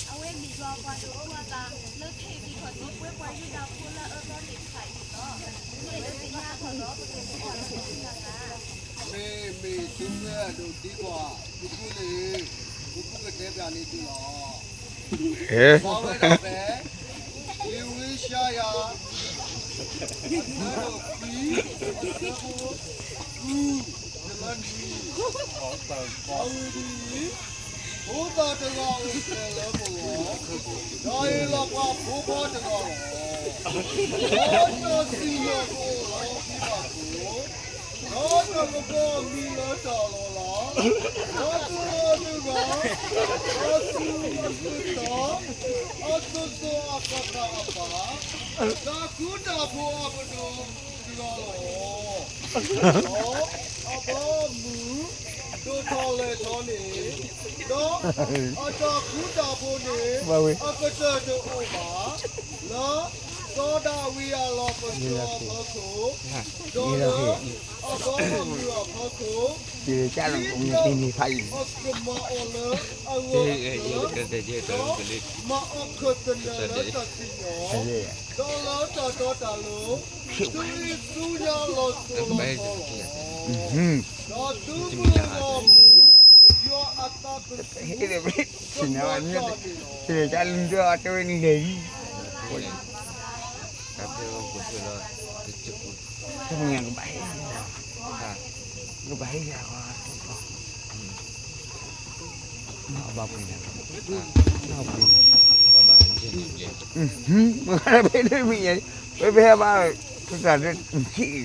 အိၣ်ဒီးမုၢ်ဆ့ၣ်တဂၤလီၤ. မ့မ့ၢ်သုဝဲအဒိးသံကွၢ် သုဖုန့ၣ် သုဖုကတဲဘၣ်န့ၢ်သုလီၤ. ပှၤဝဲဒၣ်ဖဲ လံာ်ဝံယၡါယၤ အဆၢဒိၣ်ခွံ အဆၢဖိဃု တုၤလၢနွံ, အဝဲဒ်အံၤ, ဖိသၣ်တဂၤအိၣ်ဖျဲၣ်လၢပဂီၢ်, ဒီးအဟ့ၣ်လီၤပှၤဖိခွါတဂၤလီၤ. ဒီးတၢ်စံၣ်ညီၣ်ကအိၣ်လၢအဟံၣ်ဘၣ်ခိၣ်, ဒီးတၢ်ကပီၤအမံၤလၢတၢ်လီၤလး, ဒီးတဂၤတဂၤ အသူၣ်အသး အစိစိအကခးအပၢ်, တၢ်ဃူတၢ်ဖိးအပတီၢ်တဂၤလီၤ. ဒီးအဘီအမုၢ်ဒိၣ်ထီၣ်လဲၢ်ထီၣ်န့ၣ်, ဒီးအတၢ်ဃူတၢ်ဖိးန့ၣ် အကတၢၢ်တအိၣ်ဘၣ်, လၢစီၤဒၤဝံးအလီၢ်ပစိာ်အဖီခိၣ်, ဒီးလၢအဘီအမုၢ်အဖီခိၣ်, ဒ်သိးအကမၤအီၤလၢအဂီၢ်အသိး, ဒီးမၤအီၤခၢၣ်သနၢၣ်လၢတၢ်စံၣ်ညီၣ်, ဒီးလၢတၢ်တီတၢ်လိၤ, သူၣ်အ့သူညါလီၤစိၤလီၤထီလီၤ. ဒီးသုမုၢ်ဂီၢ်မုၢ် ယွၤအသးကဆူၣ်, ကမၤတၢ်န့ၣ်လီၤ. ကဘၣ်ဟ့ၣ်, ကဘၣ်ဟ့ၣ်ယၤ, မ့ၢ်ဘၣ်, ပဟဲဘၣ်, ပတၢ်ဒ်ထံၣ်, ပှၤ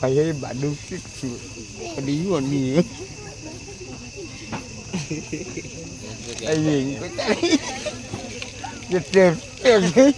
ဟဲဘၣ်ဒိသ့ၣ်ကစူၢ်, ပဒိယိၣ်န့ၣ်, အယံၤ, ယတဲတဲန့ၣ်,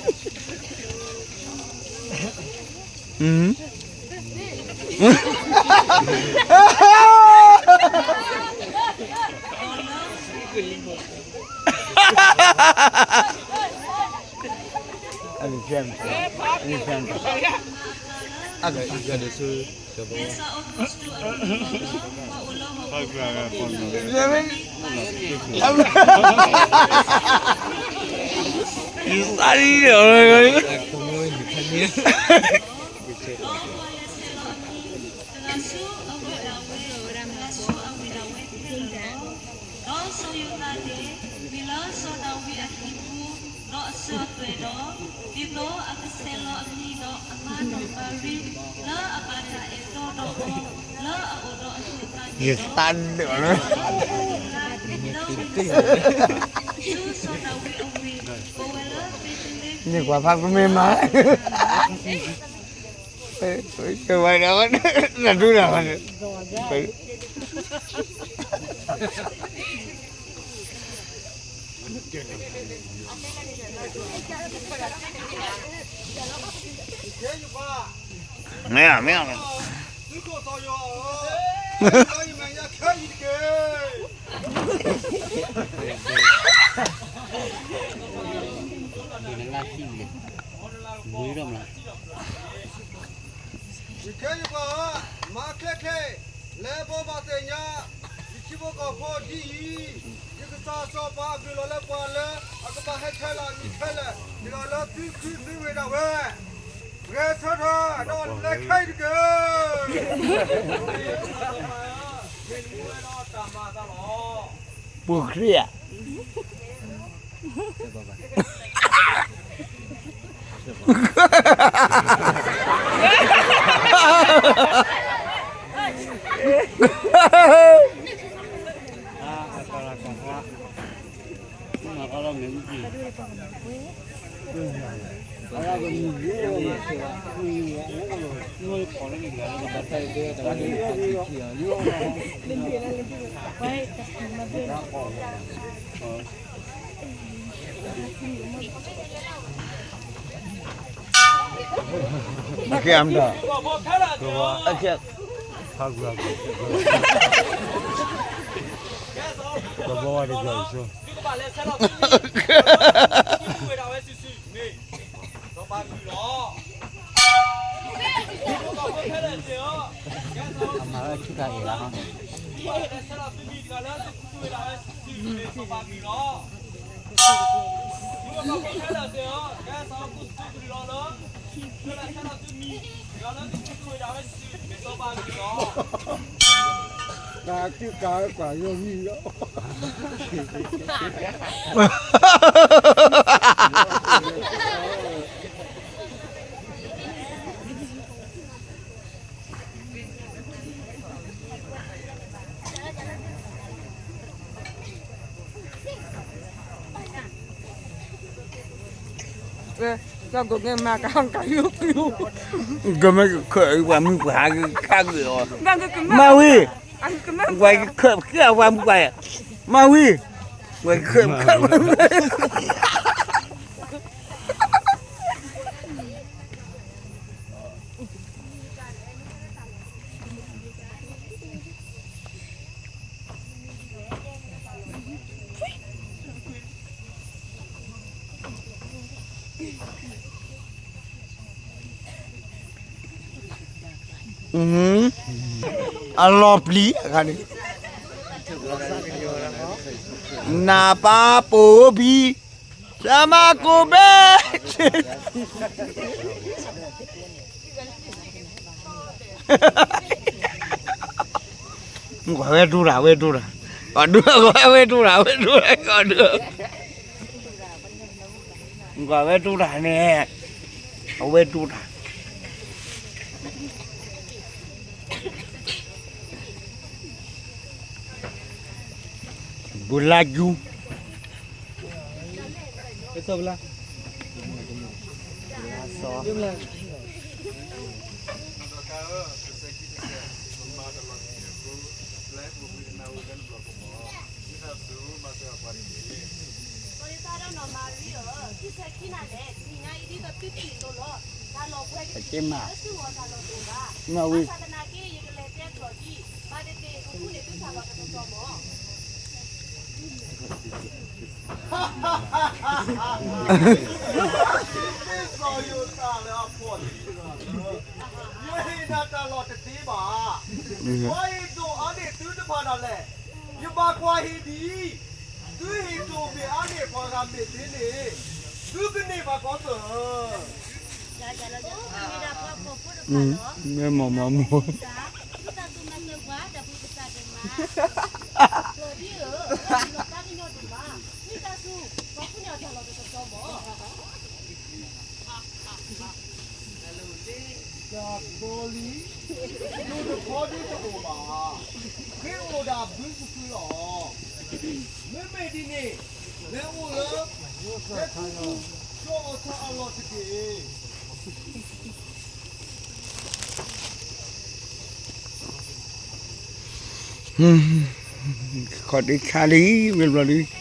တဂၤဆူအဂီၢ်ဒၣ်ဝဲ, တဂၤဆူအဝ့ၢ်ဒၣ်ဝဲခဲလၢာ်လီၤ. ဒီးစီၤယိၤသးန့ၣ် ဝံၤလၢစီၤဒၤဝံးအဟံၣ်ပူၤ, ဒီးအစၢၤအသွဲၣ်ဒီး, ဒ်သိးအကဆဲးလီၤအမံၤဒီးအမါနီၢ်မၤရံ, လၢအဘၣ်တၢ်အဲၣ်တီဒီးအီၤ, လၢအအိၣ်ဒီးအသူၣ်အသးန့ၣ်လီၤ. ဒီးဝံၤလၢ ဆူစီၤဒၤဝံးအဝ့ၢ်, ကိးဝဲလၢဘ့းသလ့ဟ့ၣ်, န့ၣ်ကွၢ်ဖးကမ့ၢ်မး, ဝဲဒီး နဒူၣ်ဒီး မ့ၢ်, မ့ၢ်, ယခဲယပှၤ, မၤချ့ချ့, လဲၤဘိးဘၣ်သ့ၣ်ညါ, ယထံဖိကီၢ်ဖိဒ်အံၤ, ယကစၢ်စီၤပၤအဘျုးလီၤလၢပှၤလၢ အကဘၣ်ဟဲခဲလၢာ်အမံၤခဲလၢာ်, ဒ်သိးလၢသုခုသုဝ့ၢ်ဒၣ်ဝဲ, ဂဲၤဆၢထၢၣ်ဒီးလဲၤခဲအံၤတက့ၢ်. မ့ၢ်မူဝဲဒီးတၢ်မၤအသးလီၤ. ပူၤခရံာ်ဧါ. Okay, I'm done. Okay. တၢ်က့ၤကၤကွၢ်ယိမံၤလီၤ. ကမ့ၢ်ကခၢၣ်ပှၤမုၢ်ပှၤဟးက့ၤ ခါက့ၤအီၤ, မၤဝံၤ, ပှၤကခၢၣ်ပှၤမုၢ်ပှၤ, မၤဝံၤ, ပှၤကခၢၣ်ပှၤ အလီၤပျံၤအခါန့ၣ်, နပၢ်ပိာ်ဘံ, သးမၤကိးဘဲ, ကွၢ်ဝဲဒိၣ်တၢ် ဝဲဒိၣ်တၢ်, အဒိၣ်ဝဲဒိၣ်တၢ် ဝဲဒိၣ်တၢ်, ကွၢ်ဝဲဒိၣ်တၢ်န့ၣ်, အဝဲဒိၣ်တၢ် ဘုလါယူ, က့မး, မၤဝံၤ, ယဟ့ၣ်နၤတၢ်လီၢ်တသ့ဘၣ်. ပှၤဟ့ၣ်ဒိၣ်အါန့ၢ်သုတဖၣ်ဒၣ်လဲာ်, ယဘၣ်ကွၢ်ဟ့ၣ်ဒံး, သုဟ့ၣ်ဒိၣ်မ့ၢ်အါန့ၢ်ပှၤဂၤမ့ၢ်သ့န့ၣ်, သုကန့ၢ်ဘၣ်ကီးသၢၣ် မ့ၢ်မီၢ်မီၢ်မီၢ်, တၢ်ကီလံ, ဒိၣ်တခီဒ်တအိၣ်ဘၣ်, မ့ၢ်အိၣ်ဒၣ်ဘုတဖုလီၤ. မ့မ့ၢ်ဒ်န့ၣ်, လဲၤအိၣ်လၢ, လဲၤခူသူၣ်, ကၠီအီၣ်ဆၣ်အလီၢ်တက့ၢ်. ခီၣ်ဒ့ဆါလံ, မ့ၢ်ဘျီလံ.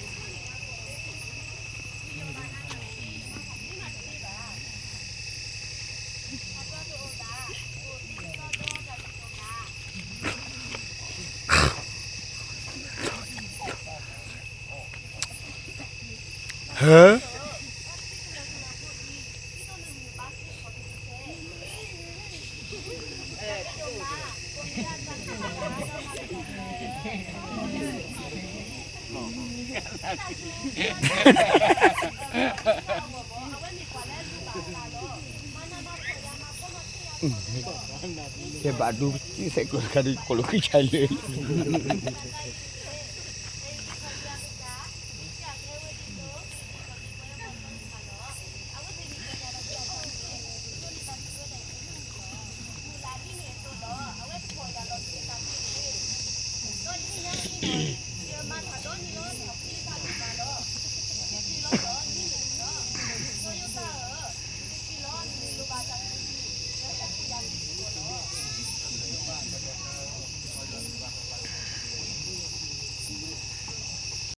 ဟၢ ကဲဘၣ်ဒူစဲးကိးတခါဒီး ကိးလိာ်ခံဆါလၢာ်လံ.